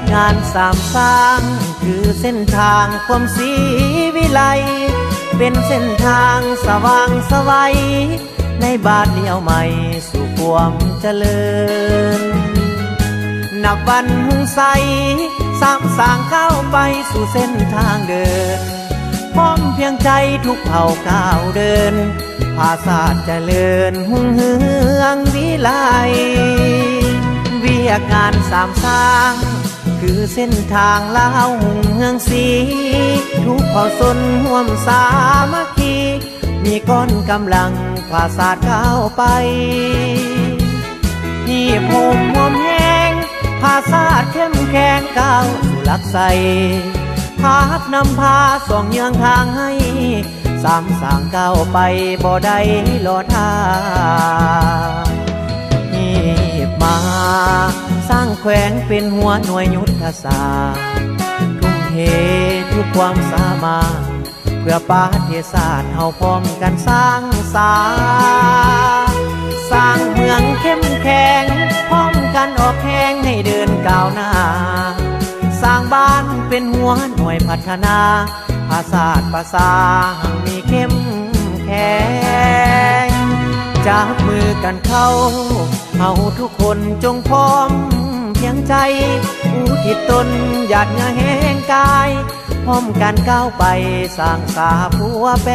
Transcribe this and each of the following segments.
ກງານສາມສ້າງ ຄືເສັ້ນທາງຄວາມສີວິໄລ ເປັນເສັ້ນທາງສະຫວ່າງສະໄຫວ ໃນບາດລ້ຽວໃໝ່ສູ່ຄວາມຈະເລີນ. ນັບວັນຮຸ່ງໃສ ສາມສ້າງກ້າວໄປສູ່ເສັ້ນທາງເດີນ ພ້ອມພຽງໃຈທຸກເຜົ່າກ້າວເດີນ ພາຊາດຈະເລີນຮຸ່ງເຮືອງວິໄລ. ວຽກງານສາມສ້າງ ຄືເສັ້ນທາງລາວຮຸ່ງເຮືອງສີ ທຸກເຜົ່າຊົນຮ່ວມສາມັກຄີ ມີກ້ອນກຳລັງພາຊາດກ້າວໄປ ຮີບໂຮມຮ່ວມແຮງ ພາຊາດເຂັ້ມແຂງກ້າວສູ່ຫຼັກໄຊ ພາບນຳພາສ່ອງເຍືອງທາງໃຫ້ ສາມສ້າງກ້າວໄປບໍ່ໄດ້ລໍຖ້າ ຮີບມາສ້າງແຂວງເປັນຫົວໜ່ວຍຍຸດທະສາດ ທຸ່ມເທທຸກຄວາມສາມາດ ເພື່ອປະເທດຊາດເຮົາພ້ອມກັນສ້າງສາ ສ້າງເມືອງເຂັ້ມແຂງ ພ້ອມກັນອອກແຮງໃຫ້ເດີນກ້າວໜ້າ ສ້າງບ້ານເປັນຫົວໜ່ວຍພັດທະນາ ພາຊາດປະຊາຮັ່ງມີເຂັ້ມແຂງ ຈັບມືກັນເຂົ້າ ເຮົາທຸກຄົນຈົ່ງພ້ອມພຽງໃຈ ອຸທິດຕົນຢາດເຫື່ອແຮງກາຍ ພ້ອມກັນກ້າວໄປສ້າງສາປົວແປ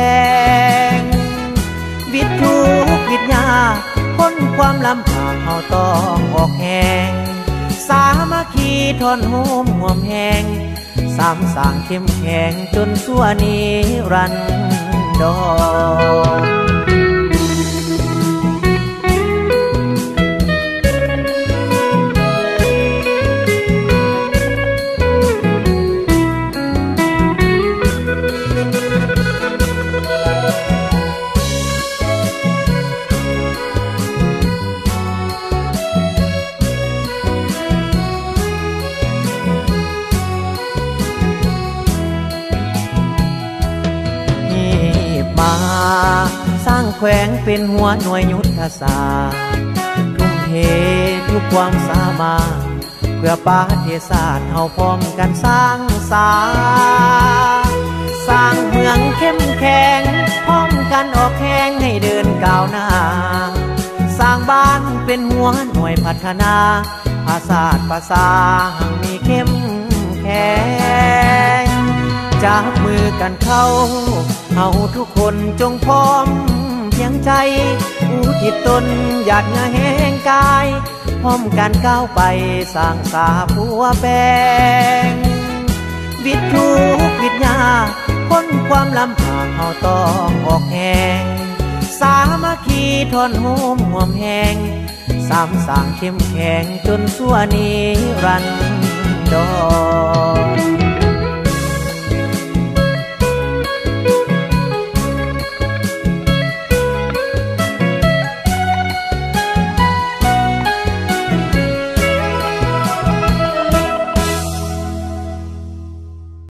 ງ ວິດທຸກວິດຍາກ ພົ້ນຄວາມລຳບາກເຮົາຕ້ອງອອກແຮງ ສາມັກຄີທ້ອນໂຮມຮ່ວມແຮງ ສາມສ້າງເຂັ້ມແຂງຈົນຊົ່ວນິລັນດອນ. ຮີບມາສ້າງແຂວງເປັນຫົວໜ່ວຍຍຸດທະສາດ ທຸ່ມເທທຸກຄວາມສາມາດ ເພື່ອປະເທດຊາດເຮົາພ້ອມກັນສ້າງສາ ສ້າງເມືອງເຂັ້ມແຂງ ພ້ອມກັນອອກແຮງໃຫ້ເດີນກ້າວໜ້າ ສ້າງບ້ານເປັນຫົວໜ່ວຍພັດທະນາ ພາຊາດປະຊາຮັ່ງມີເຂັ້ມແຂງ ຈັບມືກັນເຂົ້າ ເຮົາທຸກຄົນຈົ່ງພ້ອມພຽງໃຈ ອຸທິດຕົນຢາດເຫື່ອແຮງກາຍ ພ້ອມກັນກ້າວໄປສ້າງສາປົວແປງ ວິດທຸກວິດຍາກ ພົ້ນຄວາມລຳບາກເຮົາຕ້ອງອອກແຮງ ສາມັກຄີທ້ອນໂຮມຮ່ວມແຮງ ສາມສ້າງເຂັ້ມແຂງຈົນຊົ່ວນິລັນດອນ.